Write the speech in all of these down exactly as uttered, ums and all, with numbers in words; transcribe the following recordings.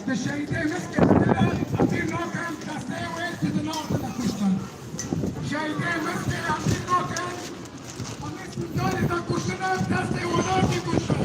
Di şehîdê Miskê de em bîr nakin, destê wê di nav de kuştin. Şehîdê Miskê em bîr nakin, em ê Sincanê de kuştin, destê wan jî kuştin.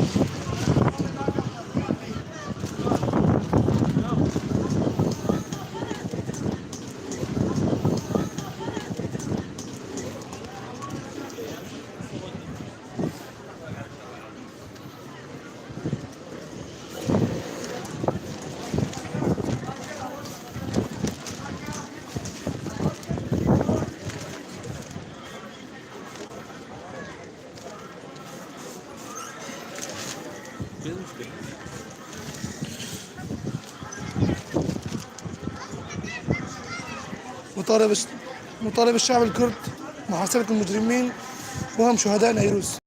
مطالب، مطالب الشعب الكرد محاسبة المجرمين وهم شهداء نيروز.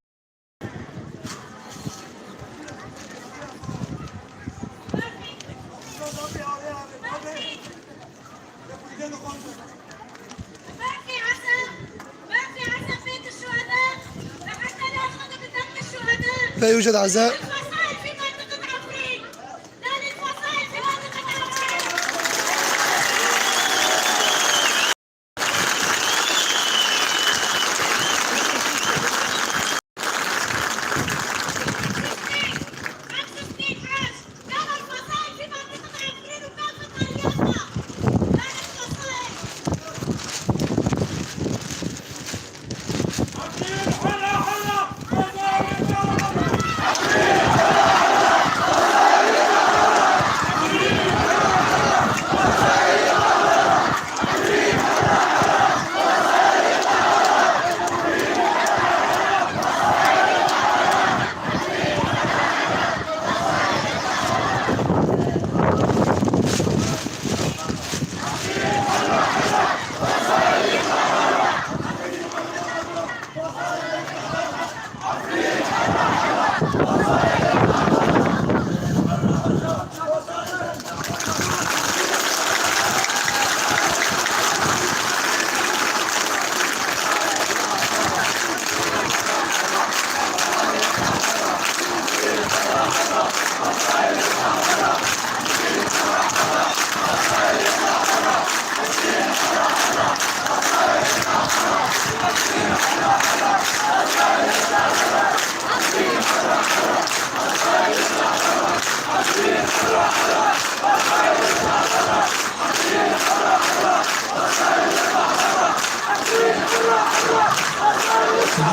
لا يوجد عزاء.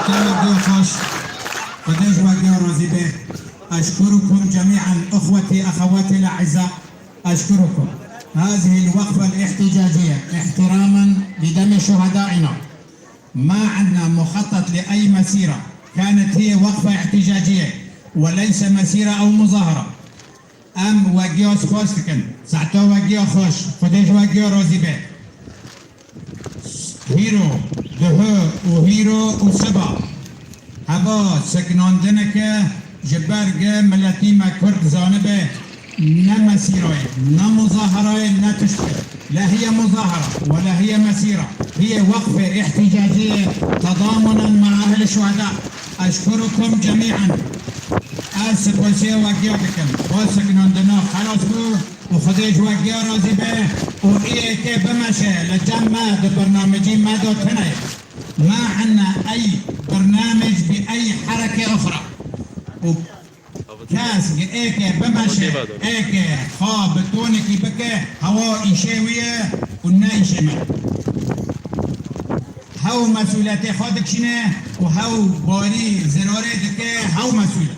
خوش. Xwedê ji we giya razî be. أشكركم جميعا إخوتي أخواتي الأعزاء. أشكركم. هذه الوقفة الاحتجاجية احتراما لدم شهدائنا. ما عندنا مخطط لأي مسيرة. كانت هي وقفة احتجاجية وليس مسيرة أو مظاهرة. Em we giya spas dikin. Saeta we giya xweş. Xwedê ji we giya razî be. Hîro, duhu û hîro û siba. Heva sekinandineke ji ber gi miletî me Kurd zanibe ne mesîrayê, ne muzaherayê, ne tiştê. لا هي مظاهرة ولا هي مسيرة، هي وقفة احتجاجية تضامنا مع أهل الشهداء. أشكركم جميعا. Ez spasiya we giya dikim. Xwe sekinandina xelas bû û Xwedê ji we giya razî be û ê yekê bimeşe li cem me di bernamecî me de tune ye. ما عندنا أي برنامج بأي حركة أخرى. û Kes gi êkê bimeşe, êkê xwe bi tonekî bike, hewa îşê wî ye û ne îşê me. Hew mesûliyetê xwe dikişîne û hew barî zirarê dike, hew mesûl e.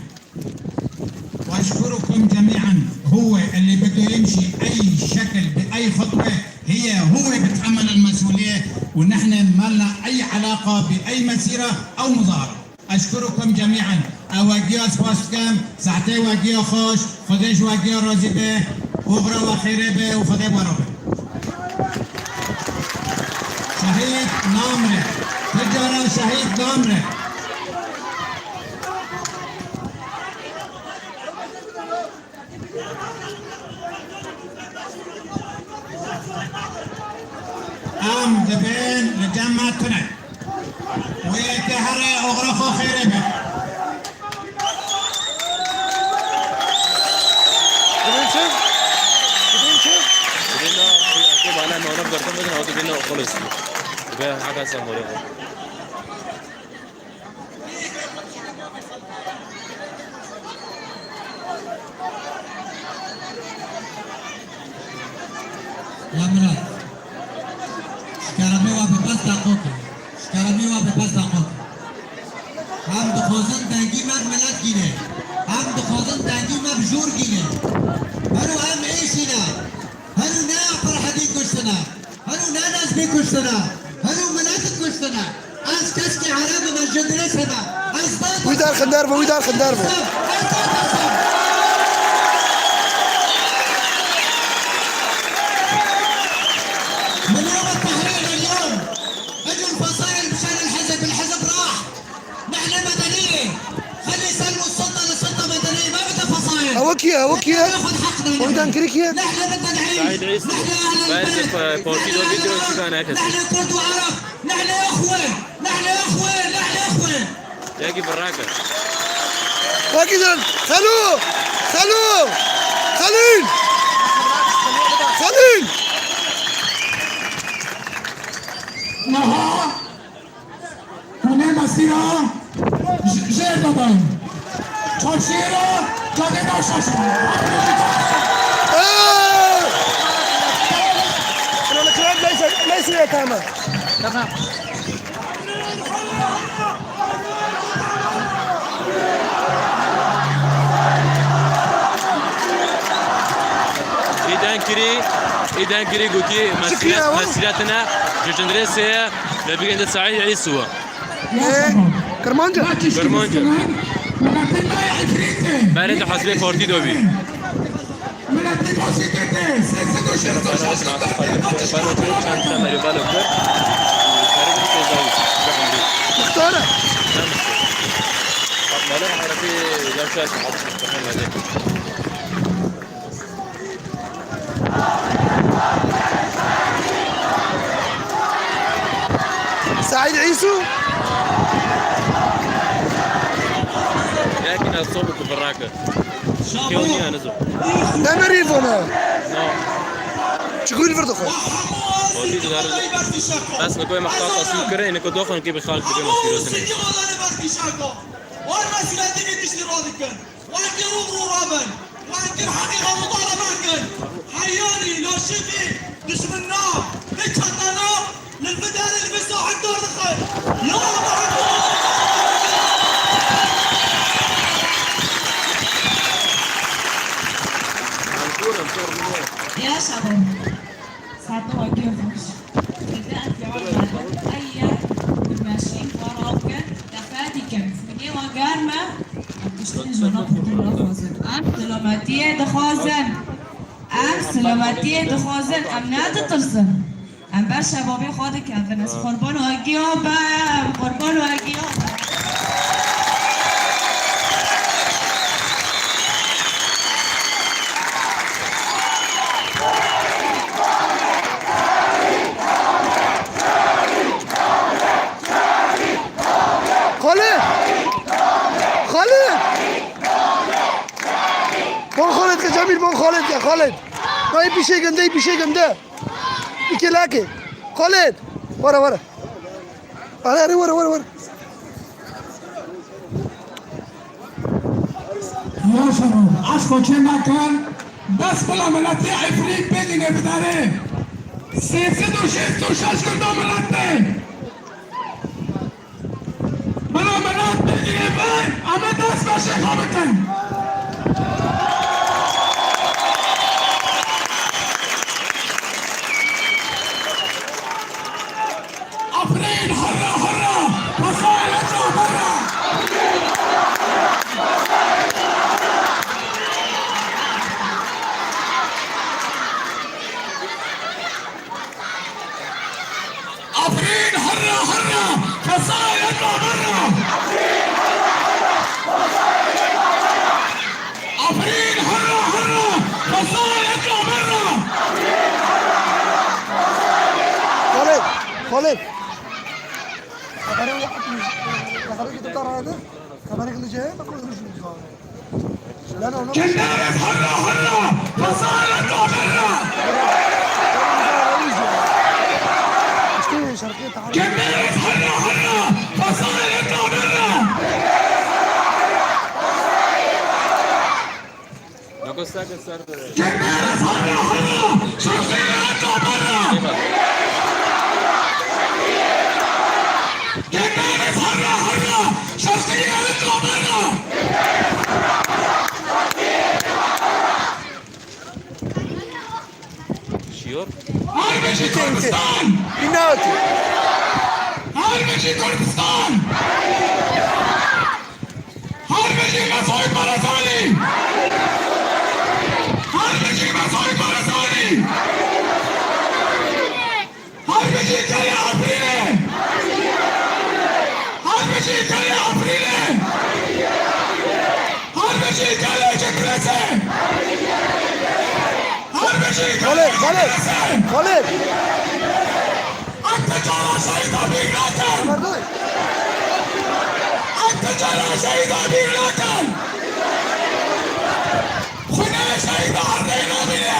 وأشكركم جميعا. هو اللي بده يمشي أي شكل بأي خطوة، هي هو بيتحمل المسؤولية، ونحن ما لنا أي علاقة بأي مسيرة أو مظاهرة. أشكركم جميعا. Ew we giya spas dikim, saetê we giya xweş, Xwedê ji we giya razî be, oxira we xêrê be û Xwedê we re be. Şehîd namre. Ti cara şehîd namre. Em dibên li cem me tune. Wê yekê here oxira xwe xêrê be. Dibên çi? Dibên çi? Dibên na, dibên na, dibên na, dibên na, dibên na, dibên na, dibên na, Ya Mirat, ji keremê we bi bes deqoke, ji keremê we bi bes deqoke. Em dixwazin dengî me bi milet gîne. Em dixwazin dengî me bi jor gîne. Hero em êşîne. Hero ne Ferhedî kuştine. Hero ne Necmî kuştine. Hero milet kuştine. Ez keşkê Ereb im, ez ji Dirêsê me. Ez Wî dar xindar be, wî dar xindar be. Ez Tatersem. من يوم التحرير لليوم، اجوا الفصائل مشان الحزب، الحزب راح. نحن مدنية. خلي يسلموا السلطة لسلطة مدنية، ما بدها فصائل. Ew kî ye, ew kî ye? نحن ناخذ حقنا. Wî dan kirî kî ye? نحن بدنا نعيش. سعيد عيسو. نحن أهل البلد. نحن أهل الأرض. نحن كرد وعرب. نحن إخوة، نحن إخوة، نحن إخوة. Yekî birrake. Wekî din. Xelo! Xelo! Xelîl! Xelîl! Niha hûn ê mesîra j-, jêr bibin. Çavşêra cadê navşaş. Leysa, leysa yetame. Tamam. Îden kirî, îden kirî gotî mesîret, mesîret ne, ji Cindirêsê ye, lê bigihîne Seîd Îsû. Ê, Kirmanc e? Kirmanc e. Berê di hesbê partî de bî. Muxtar e. Seîd Îsû. Yekî ne sob ku birake. Kewniya nizo. Demirî vona. No. Çikur li vir dixwe. Bas nikoy mexta tasî kire, niko doxan ki bi xalk dibê masîrotine. Wan mesîletî vê tiştî radikin. Wekî rû bi rû rabin. Wekî heqîqa mutalabe kin. Heyanî, laşifî, dişmina, vê çetena, li vê derê, li vê saet dar dixin. Ya Muhammed! Ya şabo. Sato wa giyo xweş. Ede ez yawan nadim. Ey ya. Gurmeşî, wa raw ke. Tefa dikim. Xwînê wa germ e. Em tiştên jona xwe naxwazin. Em selametiyê dixwazin. Em selametiyê dixwazin. Em neditirsin. Em ber şebabê xwe dikevin. Ez qurban we giya bim, qurban we giya bim. Xalid! Xalid! Bon Xalid ke Cemîl, bon Xalid ke Xalid. Dayê pîşê ginde, pîşê ginde. Îkê lake. Xalid. Were, were. Erê, erê, were, were, were. Ya şero, aşko çê nakin. Bes bila miletê Efrîn bêdîne bidarê. Sê sed û şêst û şeş kurdo miletê. Bila milet bigire ber, em ê dest bi şêxa bikin. Efrîn, hurra, hurra! Fesayê Etla berra! Efrîn, hurra, hurra! Fesayê Etla berra! Efrîn, hurra, hurra! Fesayê Etla berra! Xalid, Xalid. Kamerayı yapmış. Kamerayı gidip de aradı. Kamerayı kılacağım. Bak, konuşmuş abi. Gendarek, hurra, hurra! Fesayê Etla berra! Gendarek, hurra, hurra! Fesayê Etla berra! Gendarek, hurra, hurra! Fesayê Etla berra! Gendarek, hurra, hurra! Fesayê Etla berra! Şiyor. Harbeci Kurdistan! Harbeci Kurdistan! Harbeci Mesut Barzanî! Harbeci Mesut Barzanî! Harbeci Gelê Efrînê! Harbeci Gelê Efrînê! Harbeci Gelê Cibrisê! Harbeci Gelê Cibrisê! Xalid! Em ti cara şehîda bîr nakin! Em ti cara şehîda bîr nakin! Xwînê şehîda erdê nabîne!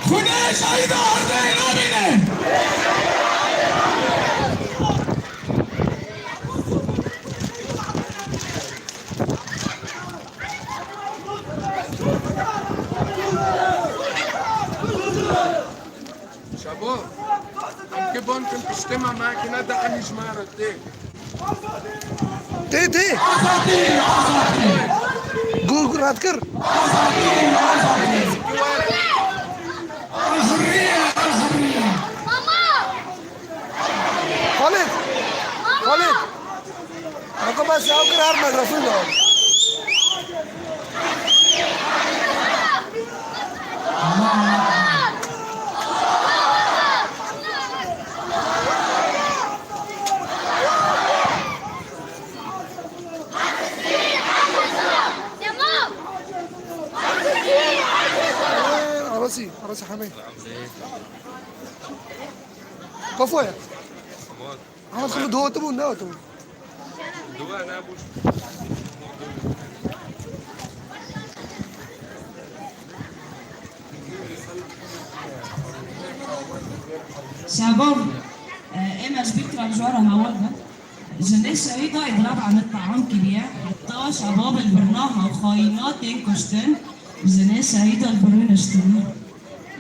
Xwînê şehîda erdê nabîne! Şabo, em ki bon kin piştê me, me ki ne de enî ji me re tê. Tê, tê. Azadî, azadî. Gu, gu, red kir. Azadî, azadî. Hurriye, hurriye. Xalid! Xalid! Heko bes ya kir her mikrofon da. Arasî, arasî hemê. Kafaya. Ama xulu do tu bu ne tu? Şebab, e, ême ji bîr kiram ji we re heval bin. Jinê şehîda îdirav ene team kiriye. Heta şebab li birnaha xayîna tên kuştin, jinê şehîda li birû niştine.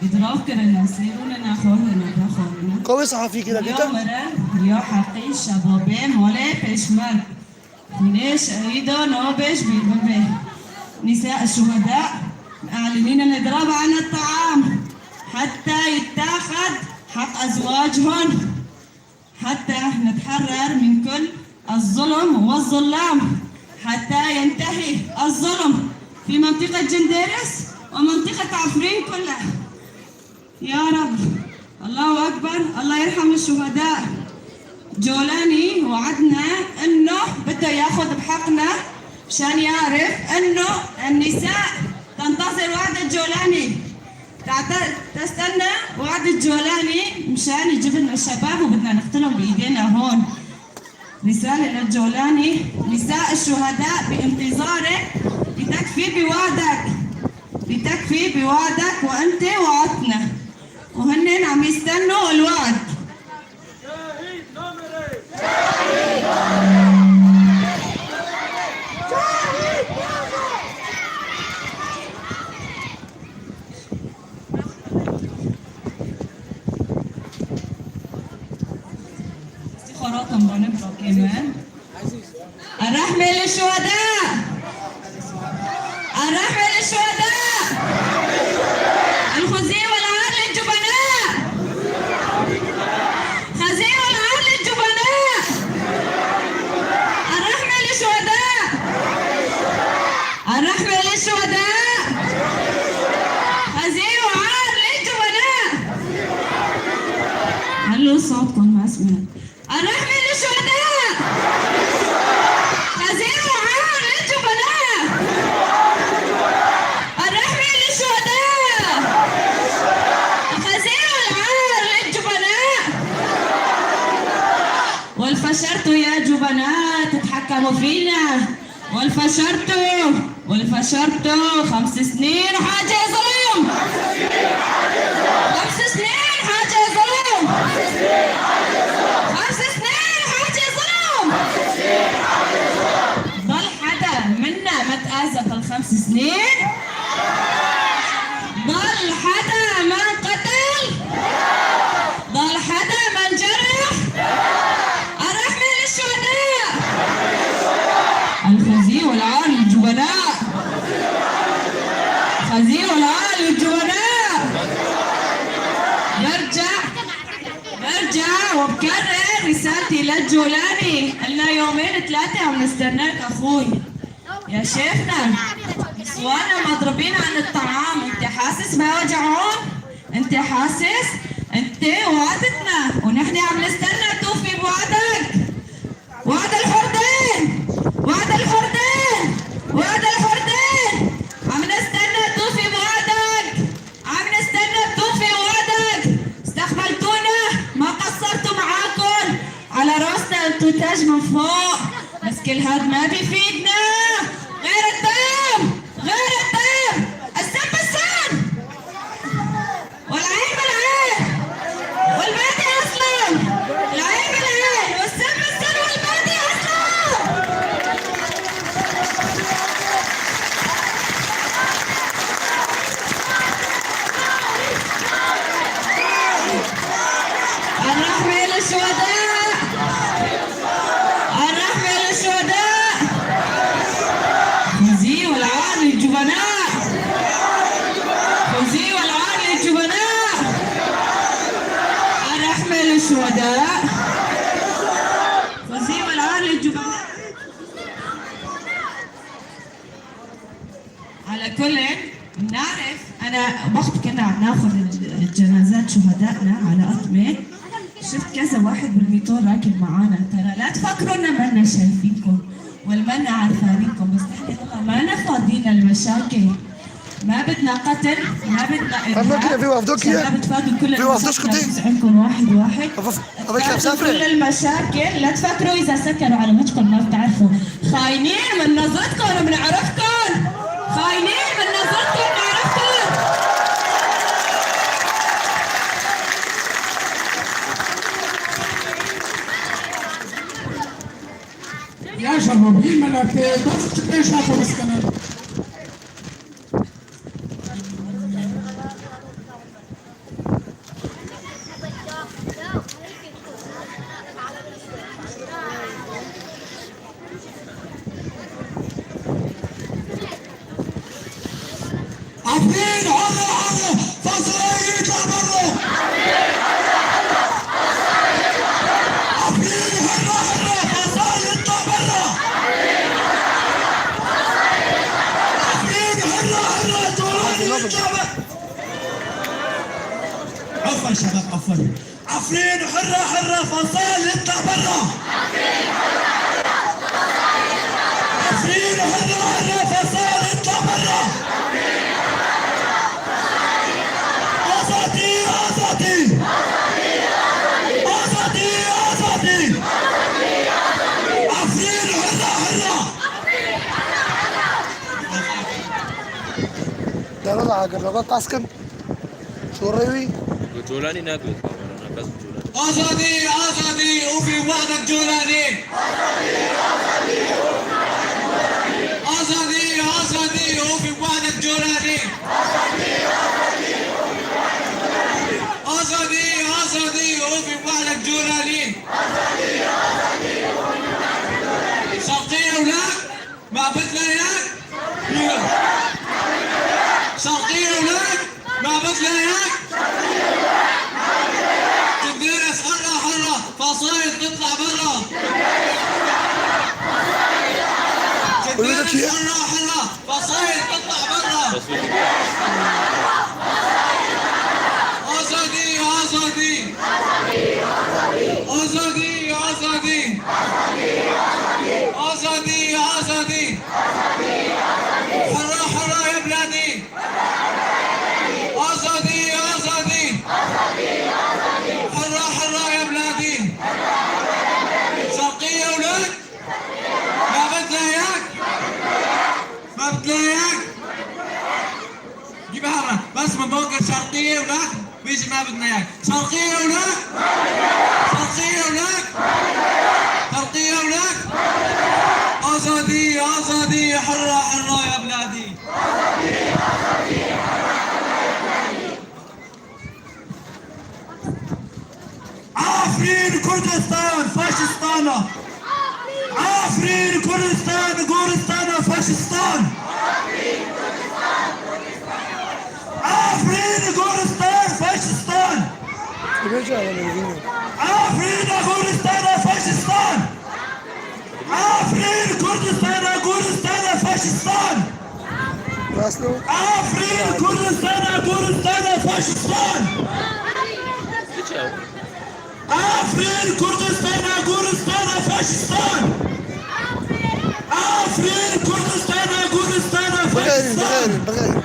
Îdirav kirine, sêrûne, nexwarine, nexwarine. Kawê sehafî kire, ya dîte? Mirin, ya heqî şebabê malê pêşmerg. Xwînê şehîda nabe ji bîr bibe. Nîsa şuheda. العالمين نضرب عن الطعام حتى يتاخد حق أزواجهم، حتى نتحرر من كل الظلم والظلام، حتى ينتهي الظلم في منطقة جنديرس ومنطقة عفرين كلها. يا رب. الله أكبر، الله يرحم الشهداء. جولاني وعدنا إنه بده ياخد بحقنا، مشان يعرف إنه النساء تنتظر وعد الجولاني. تعت-، تستنى وعد الجولاني مشان يجيب لنا الشباب وبدنا نقتلهم بإيدينا هون. رسالة للجولاني: نساء الشهداء بانتظارك لتكفي بوعدك، لتكفي بوعدك وأنت وعدتنا، وهنن عم يستنوا الوعد. استخاراتم بانم راكيمان. الرحمة للشهداء! الرحمة للشهداء! الخزي والعار للجبناء! خزي والعار للجبناء! الرحمة للشهداء! الرحمة للشهداء! خزي وعار للجبناء! علوا صوتكم، ما سمعت. الرحمة للشهداء! خزي وعار للجبناء! الرحمة للشهداء! خزي وعار للجبناء! والفشرتوا يا جبناء تتحكموا فينا! والفشرتوا، والفشرتوا، خمس سنين حاجة ظلم! خمس سنين حاجة ظلم! خمس سنين حاجة ظلم! ضل حدا منا ما تأذى في الخمس سنين؟ ضل حدا ما انقتل؟ ضل حدا ما انجرح؟ الرحمة للشهداء! الخزي والعار للجبناء! خزي والعار للجبناء! برجع، برجع وبكرر رسالتي للجولاني. إلنا يومين ثلاثة عم نستناك أخوي. يا شيخنا، نسوانا مضروبين عن الطعام، انت حاسس ما وجعهم؟ انت حاسس؟ انت وعدتنا ونحن عم نستنى توفي بوعدك. وعد الحردين! وعد الحردين! وعد الحردين! عم نستنى توفي بوعدك. عم نستنى توفي وعدك، استقبلتونا، ما قصرتوا معاكن، على راسنا انتو تاج من فوق، بس كل هاد ما بيفيدنا. غير الدم، غير الدم، السم بالسم، والعين بالعين، والبادي أصلم، العين بالعين، والسم بالسم، والبادي أصلم. الرحمة للشهداء! الرحمة للشهداء! خزي والعار للجبناء! خزي والعار للجبناء! الرحمة للشهداء! خزي والعار للجبناء! على كل، بنعرف، أنا وقت كنا عم ناخذ ال-، الجنازات شهدائنا على أطمة، شفت كذا واحد بالميتون راكب معانا. ترى لا تفكروا إننا منا شايفينكم ولا منا عارفينكم، بس نحن والله ما لنا فاضيين للمشاكل. ما بدنا قتل، ما بدنا إرهاب. في وفدك عشان ما بتفادوا كل في وفدك المشاكل. كنتي؟ عندكم واحد واحد. أبيك مسافرة؟ كل المشاكل، لا تفكروا إذا سكروا على مجكم ما بتعرفوا. خاينين من نظرتكم وبنعرفكم. خاينين من نظرتكم بنعرفكم. يا شربين ملاتي، بس تبين شافوا مسكنة. عفرين حرة حرة، فصائل يطلع برا. عفرين حرة حرة، فصائل يطلع برا. عفرين حرة حرة، جولاني يطلع برا. عفوا شباب، عفوا. عفرين حرة حرة، فصائل يطلع برا. عفرين حرة حرة، فصائل يطلع برا. آزادي، آزادي. آزادي، آزادي. عفرين حرة حرة. Dere la agir, baba, taskin. Şorê wî? Bi Colanî nagot, baba, nefes bi Colanî. آزادي، آزادي، أوفي بوعدك جولاني. آزادي، آزادي، أوفي بوعدك جولاني. آزادي، آزادي، أوفي بوعدك جولاني. شرقية ولا؟ ما بدنا اياك. شرقية ولا؟ ما بدنا اياك. كنديرس حرة حرة، فصايل تطلع برا. كنديرس حرة حرة، فصايل تطلع برا. آزادي، آزادي. آزادي، آزادي. آزادي، آزادي. حرة، حرة يا بلادي. آزادي، آزادي. حرة، حرة يا بلادي. شرقية ولك. ما بدنا اياك. ما بدنا اياك. جيبها هلا. بس من بوقر شرقية ولك. بيجي ما بدنا اياك. شرقية ولك. شرقية ولك. شرقية ولك. آزادي، آزادي، حرة، حرة يا بلادي. عفرين كردستان فاشستانا. عفرين كردستان، كردستان فاشستان. عفرين كردستان فاشستان. عفرين كردستان فاشستان. عفرين كردستان، كردستان فاشستان. Rast û. عفرين كردستان، كردستان فاشستان. عفرين كردستان، كردستان فاشستان. عفرين كردستان، كردستان فاشستان. Bixêrin, bixêrin, bixêrin.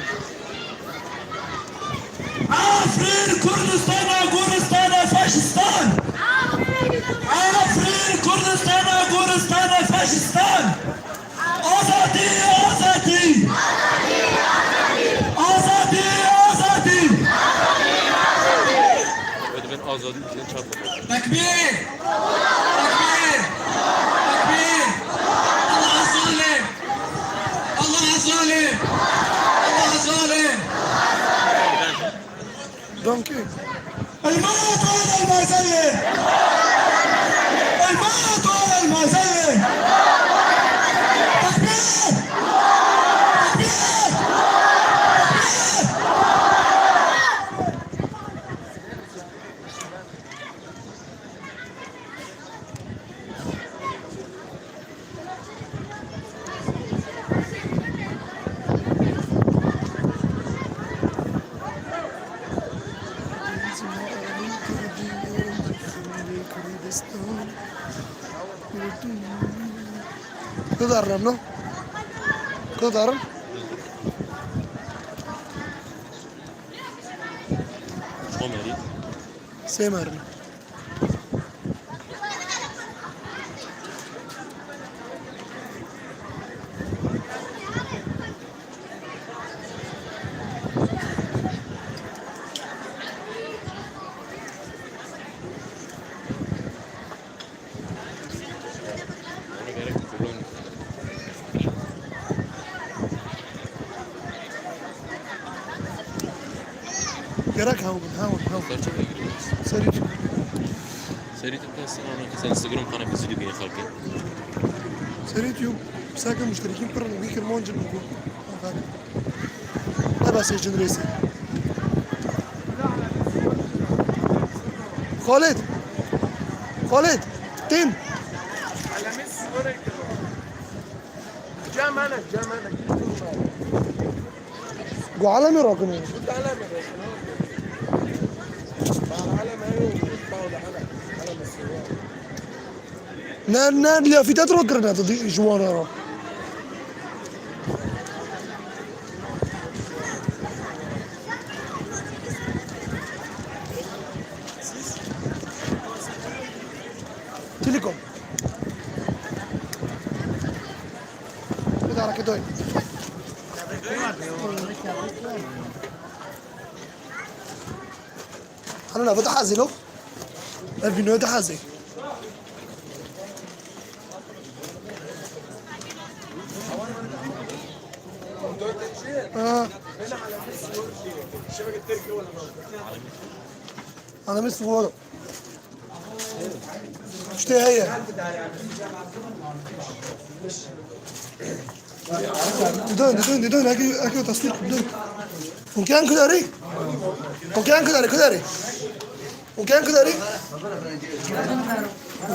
عفرين كردستان، كردستان فاشستان. عفرين كردستان، كردستان فاشستان. آزادی، آزادی. آزادی، آزادی. Hadi ben azadi diye çarptım. تكبير! تكبير! تكبير! الله على الظالم! الله على الظالم! الله على الظالم! Donkey. الموت على المذلة! الموت على المذلة! تكبير! تكبير! تكبير! Kudarim no? Kudarim? Ço merî? Sê merî. Gerek hew bin, hew bin, hew bin. Serçe de giriyoruz. Serî çû. Serî tu sen ana ki sen Instagram kana bizi de bine halkı. Serî tu. Saka müşterikîn pir in, wî kirmancin bû. Bak. Basê cin rêsê. Xalid. Xalid. Tim. Cemene, cemene. Gu alemê rakine. Ne, ne, liyafîtet rakirine tu dî ji wan re. Tilikom. Bir daha hareket oyun. Ana ne, bu da hazır o. Ev binoya da hazır. Ha. Ana bir suwar. İşte heye. Dön, dön, dön, dön. Haki, haki o tasvir, dön. Uken kudari. Uken kudari, kudari. Uken kudari.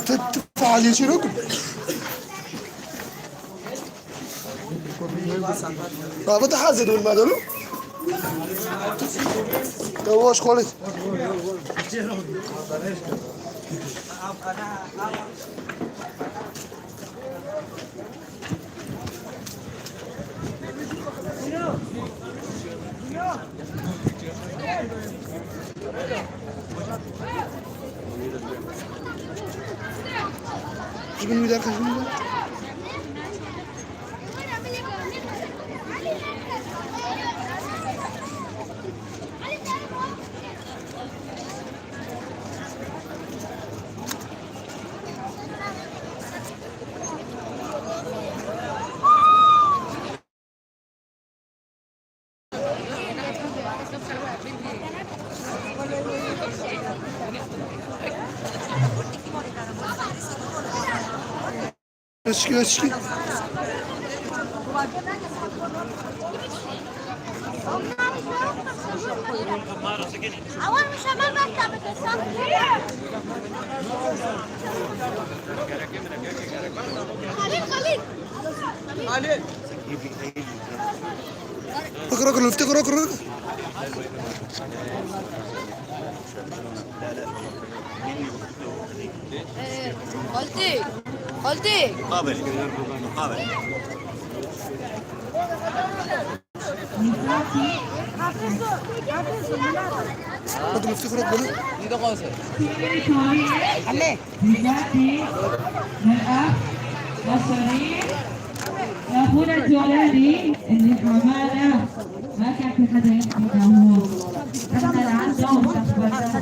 Te, te faal yeşil yok. Abi de hazır olmadı oğlum. Yavaş konuş. Şunu bir dakika, şunu bir dakika. Eski, eski. Halil, Halil. Halil. Rok, rok, lüfte rok, rok. Ee, Halti, Halti. مقابل. مقابل. Rok, lüfte rok, bana. Necati, الأخ الشريف، أخونا الجولاني اللي حمانا ما كان في حدا يحكي معه. احنا لعنده واستقبلناه.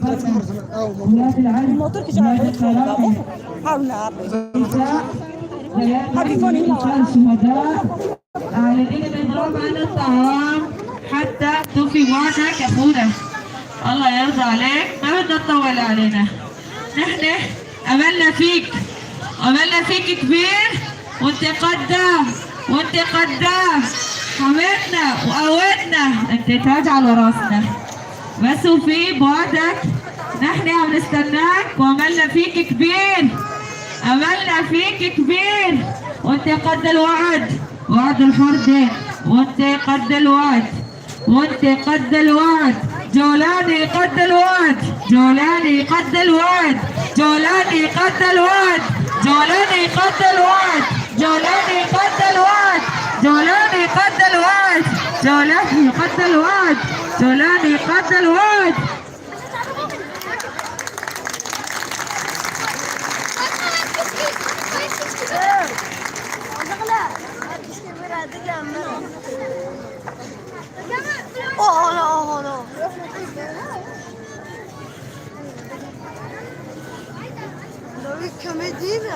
واستقبلنا. ولاد العلم، ولاد الكرامة. النساء، بيان الشهداء. أعلنين بإضراب عن الطعام حتى توفي وعدك أخونا. الله يرضى عليك، ما بدنا تطول علينا. نحن أملنا فيك، أملنا فيك كبير، وأنت قدام، وأنت قدام حميتنا وقويتنا، أنت تاج على راسنا. بس وفي بعدك، نحن عم نستناك وأملنا فيك كبير، أملنا فيك كبير، وأنت قد الوعد، وعد الحر دين، وأنت قد الوعد، وأنت قد الوعد، جولاني قد الوعد، جولاني قد الوعد، جولاني قد الوعد، جولاني قد الوعد، جولاني قد الوعد، جولاني قد الوعد، جولاني قد الوعد، جولاني قد الوعد. Oha, oha. Komedi mi?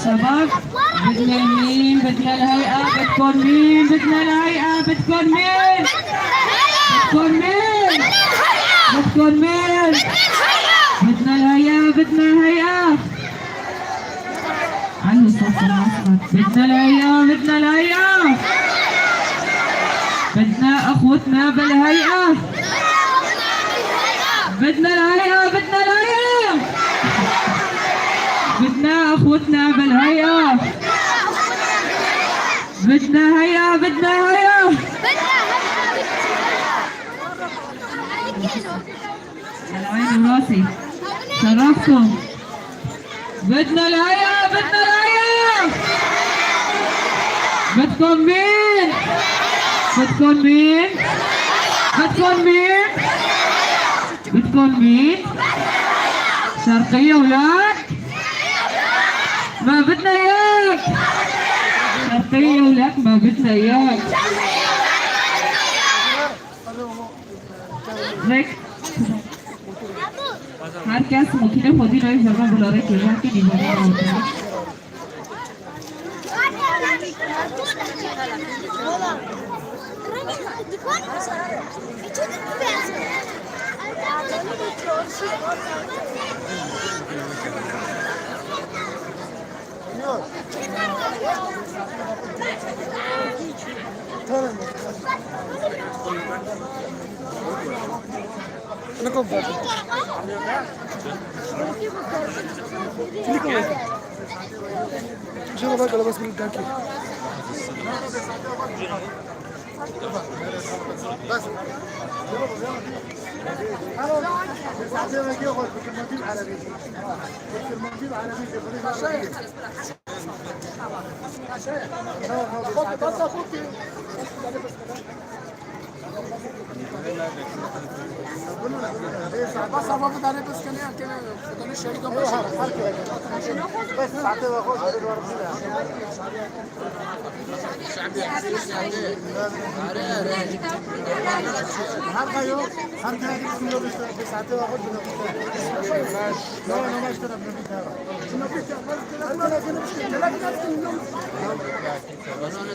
شباب، بدنا مين؟ بدنا الهيئة. بدكم مين؟ بدنا الهيئة. بدكم مين؟ بدكم مين؟ بدكم مين؟ بدنا الهيئة. بدنا الهيئة. علوا الصوت، ما سمعت. بدنا الهيئة، بدنا الهيئة. بدنا أخوتنا بالهيئة. بدنا الهيئة، بدنا الهيئة. بدنا أخوتنا بالهيئة. بدنا هيئة، بدنا هيئة. على عيني وراسي. شرفتوا. بدنا الهيئة، بدنا الهيئة. بدكم مين؟ بدكم مين؟ بدكم مين؟ بدكم مين؟ شرقية ولك؟ ما بدنا إياك. شرقية ولك؟ ما بدنا إياك. Rek. Her kes mûkînê xwedî nayê zerna gularê kêjan kê nîvana awtine.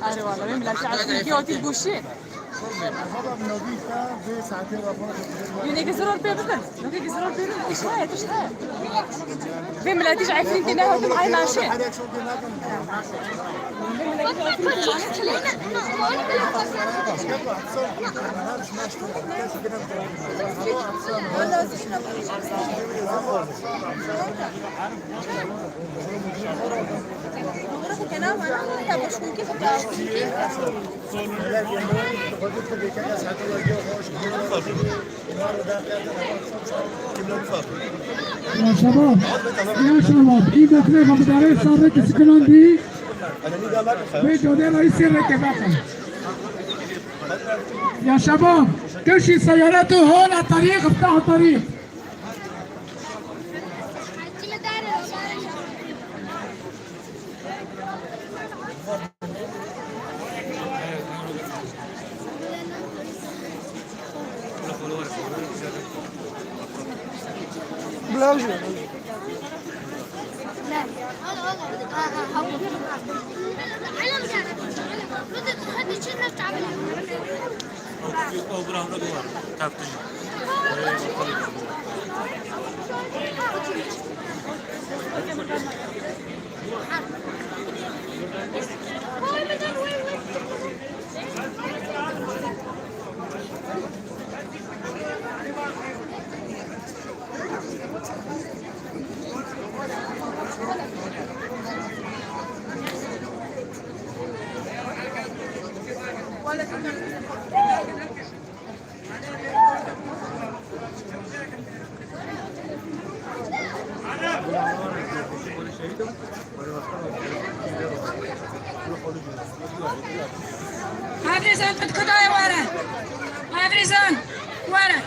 آره والله، من لا شعر في جوتي البوشي. يونيك زرار بيبل، يونيك زرار بيبل، ايش هاي، ايش هاي؟ في ملاتيش عارفين كنا هذا معي ماشي. يا شباب، يا شباب، إيدك ليه ما بدي أريد صار ركز كلهم بي. بيجو ده رئيس الركبات. يا شباب، كل شيء سيارات هون على الطريق، افتحوا الطريق. Hafizan, qed kudayê were. Hafizan, were.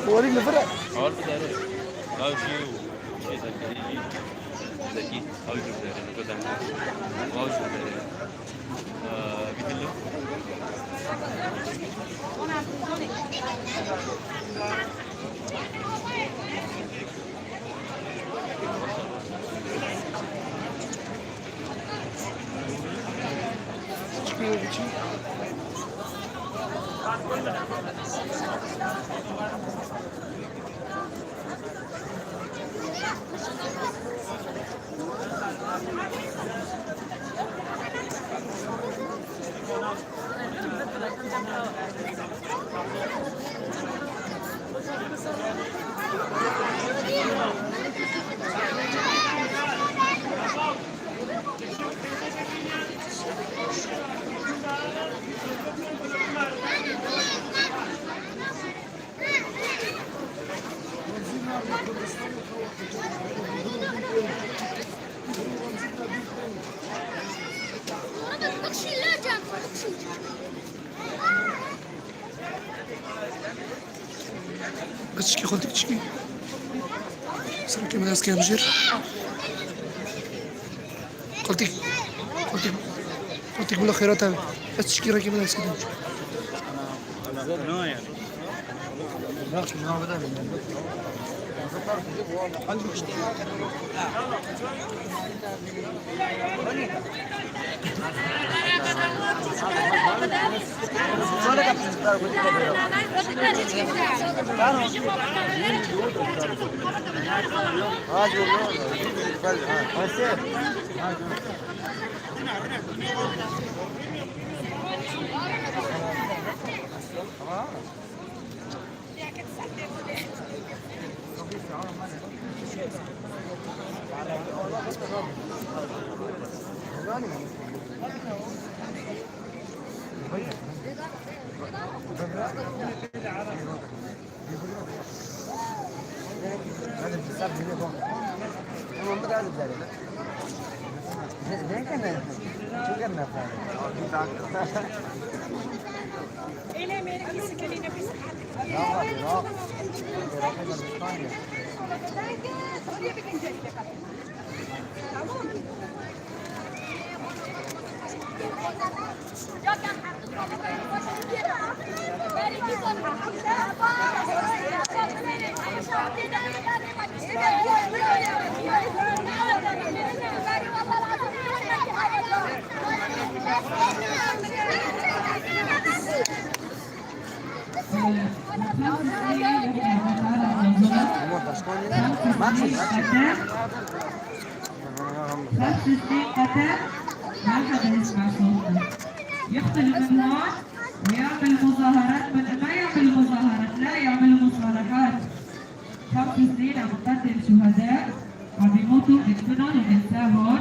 وليد نفرق. حوار بداري. هاو جي و شي زكريا. زكي. هاو جي بداري. هاو جي بداري. آه، بيتلو. Kiçikî, xultî kiçikî. Sirkê min ez kêm jêr. Xultî, xultî, xultî bila xêra te be. Ez çikî rekê min ez kidim. خمس سنين قتل، ما حدا يسمع صوتنا. يقتلوا من هون ويعملوا مظاهرات، من ما يعملوا مظاهرات، لا، يعملوا مصالحات. خمس سنين عم نقدم شهداء، عم بيموتوا، بندفنهم وبننساهم،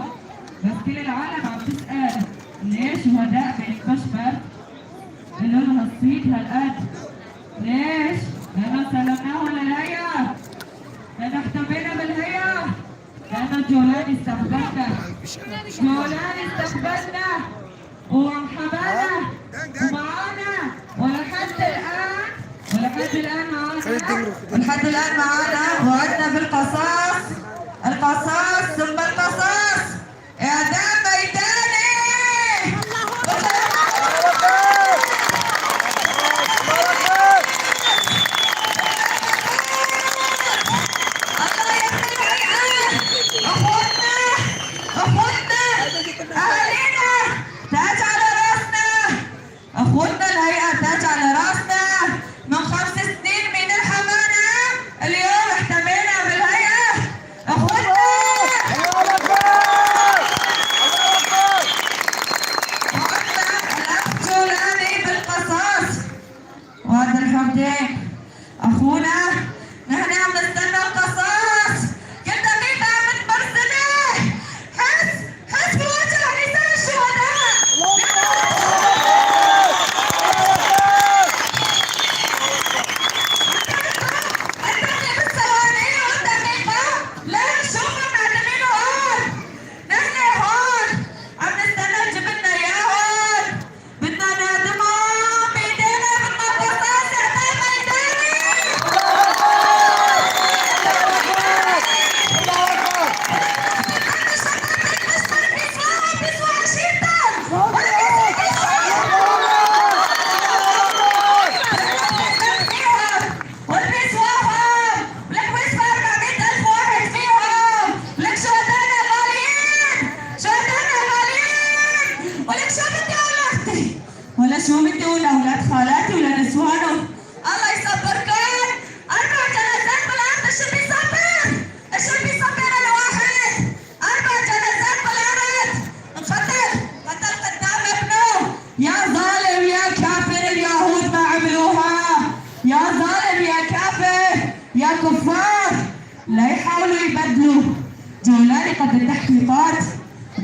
بس كل العالم عم تسأل: ليش شهداء بين مشمر؟ قلوا لهم الصيد هالقد. ليش؟ لأنه سلمناهم للهيئة. لأنه احتمينا بالهيئة. لأنه جولاني استقبلنا. جولاني استقبلنا. وحمانا. ومعانا. ولحد الآن. ولحد الآن معانا. ولحد الآن معانا. وعدنا بالقصاص. القصاص ثم القصاص. إعدام ميداني! الله يخلي الهيئة! أخوتنا! أخوتنا! أهالينا! تاج على راسنا! أخوتنا الهيئة تاج على راسنا، من خمس سنين من الحمانة، اليوم احتمينا بالهيئة،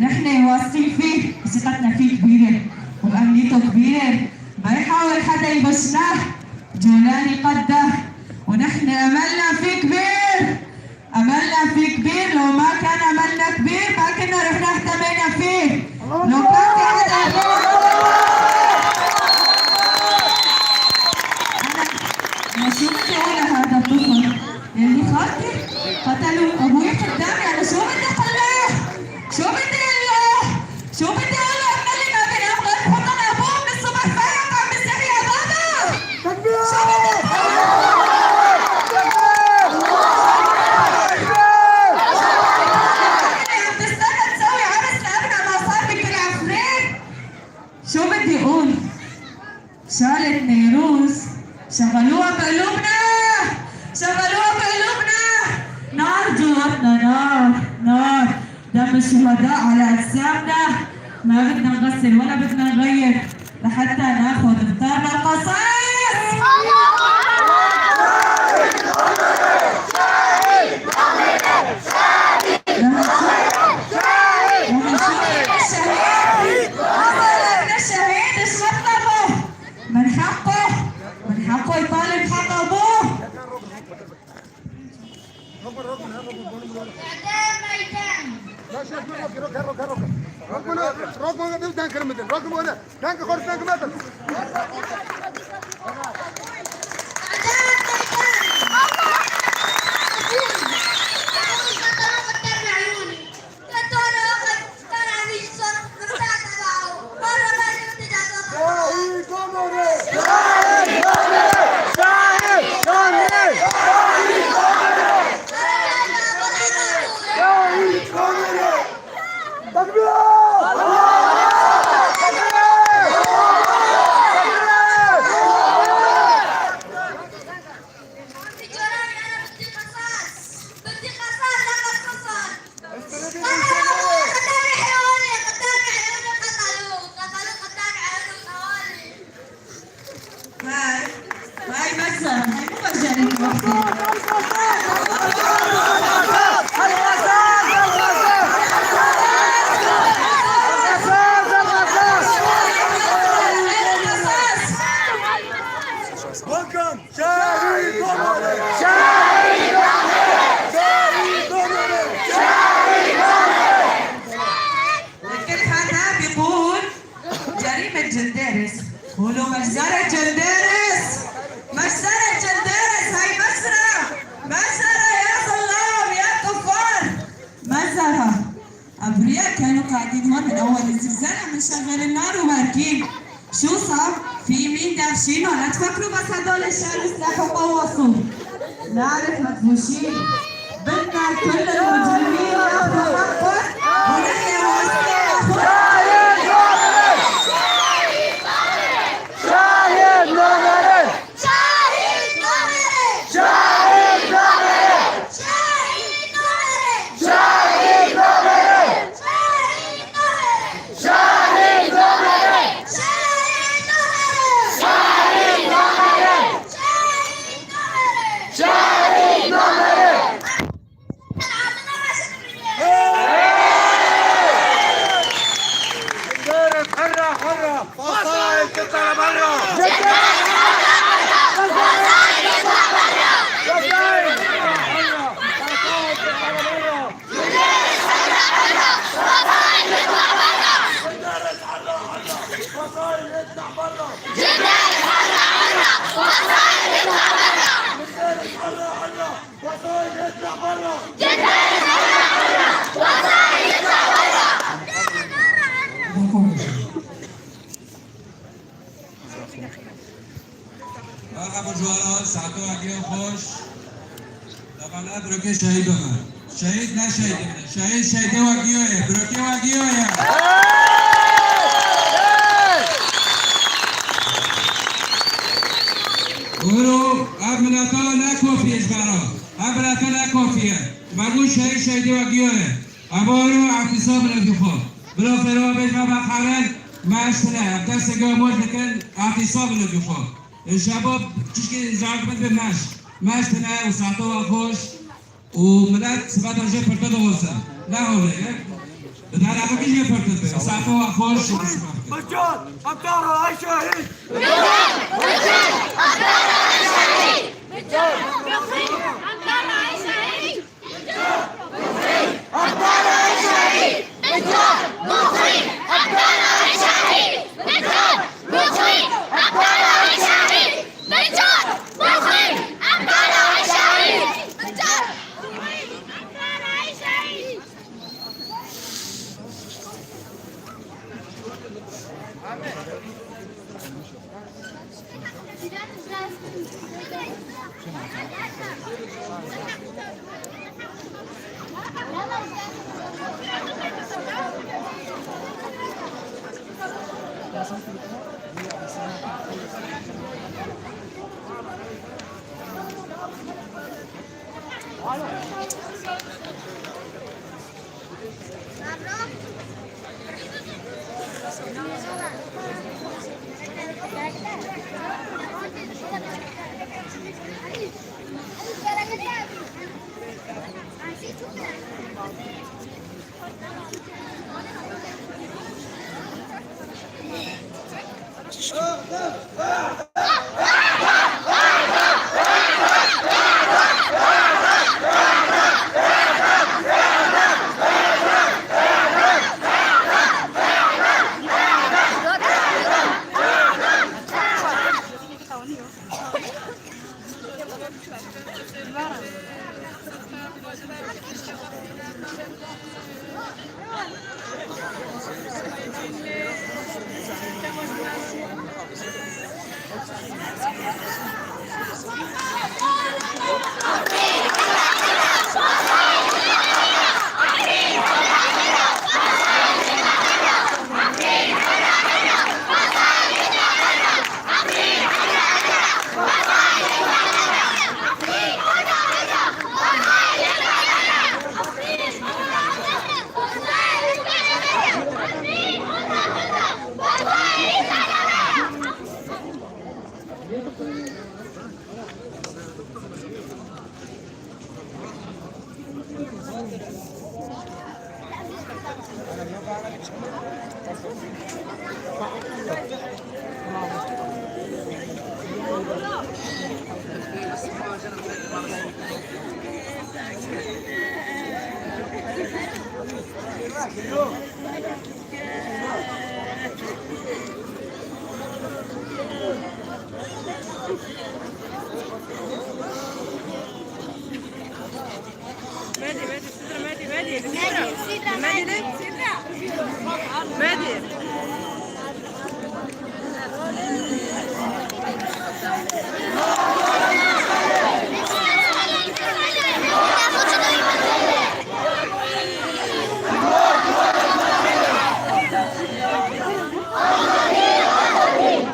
نحن واثقين فيه، ثقتنا فيه كبيرة وأمنيته كبيرة، ما يحاول حدا يغشنا. جولاني قده، ونحن أملنا فيه كبير. أملنا فيه كبير، لو ما كان أملنا كبير ما كنا رحنا اهتمينا فيه. لو كان في حدا يهتم، أنا، أنا شو بدي أقول لهذا الطفل يلي خالتي قتلوا أبوي قدامي؟ أنا شو بدي أقول له؟ شو بدي أقول له؟ شو بدي أقول له؟ أنا اللي ما بنام غير بحضن أبوه من الصبح فايق عم بيصيح يا بابا. شو بدي أقول له؟ عم تستنى تسوي عرس لابنها ما صار بكل عفريت؟ شو بدي أقول؟ شالت نيروز، شغلوها بقلوبنا، شغلوها بقلوبنا. نار جواتنا، نار، نار. دم الشهداء على أجسامنا. ما بدنا نغسل ولا بدنا نغير لحتى ناخد ثأرنا القصاص. لما نشوف، لما نشوف الشهيد، نسأل عن الشهيد، ايش مطلبه؟ من حقه، من حقه يطالب حق أبوه. إعدام ميداني. لا، شوف، روكي، روكي، روكي، روكي. روكي، روكي، روكي، روكي، تانك المدن. روكي، ولا. تانك خور، تانك مدن. إعدام ميداني. قتلوا قدام عيوني. تكبير! الله أكبر! تكبير! الله أكبر! عمي جولاني، أنا بدي قصاص، بدي قصاص، لا قصاص. قتلوه قدام عيوني، قدام عيوني قتلوه، قتلوه قدام عيوني وحوالي. هاي، هاي مجزرة، هاي مو مجانين وحدة. Welcome. شهيد عمري! شهيد عمري! شهيد عمري! شهيد عمري! الكل هذا بيقول جريمة جنديرس. قولوا مجزرة جنديرس! مجزرة جنديرس! هاي مجزرة! مجزرة يا ظلام، يا كفار! مجزرة! أبرياء كانوا قاعدين هون من أول الزلزال عم نشغل النار وماركين. شو صار؟ في مين دافشينه؟ لا تفكروا بس هدول الشال والسلاح وقوصوا. نعرف مدبوشين. بدنا كل المجرمين ياخذوا حقهم ونحن واثقين. شهيد عمري! شهيد عمري! شهيد عمري! شهيد عمري! شهيد عمري! جنديرس حرة، حرة! فصائل تطلع برا! فصائل تطلع برا! فصائل تطلع برا! جنديرس حرة، حرة! فصائل تطلع برا! جنديرس حرة، حرة! فصائل تطلع برا! جنديرس حرة، حرة! وصاية يطلع برا! Merhaba Cuwaran, saeto we giyo xweş. Devalet rokê şehîd Omer. Şehîd ne şehîdê min e. Şehîd şehîdê we giyo ye. Birokê we giyo ye. Ûro ev mileta nekofiye ji me re. Ev mileta nekofiye. Me got şehîd şehîdê we giyo ye. Em ûro îtisab in bi xwe. Bila fêro bêj me bexerin, me eştine. Em destê ge moj dikin, îtisab in bi xwe. Şebo çişkî zehmet bin meş. Meş tine û saeto we xweş û milet sibeta jê pirte dixwazin. Ne hewle ye. Di dalavekî jê pirtir be. Safa we xweş û şima bike. Bican, Ankara ay şehîd! Medî, medî, sidra, medî, medî, sidra. Medî de, sidra. Medî.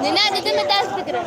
Nine, dedim mi ders bikirin?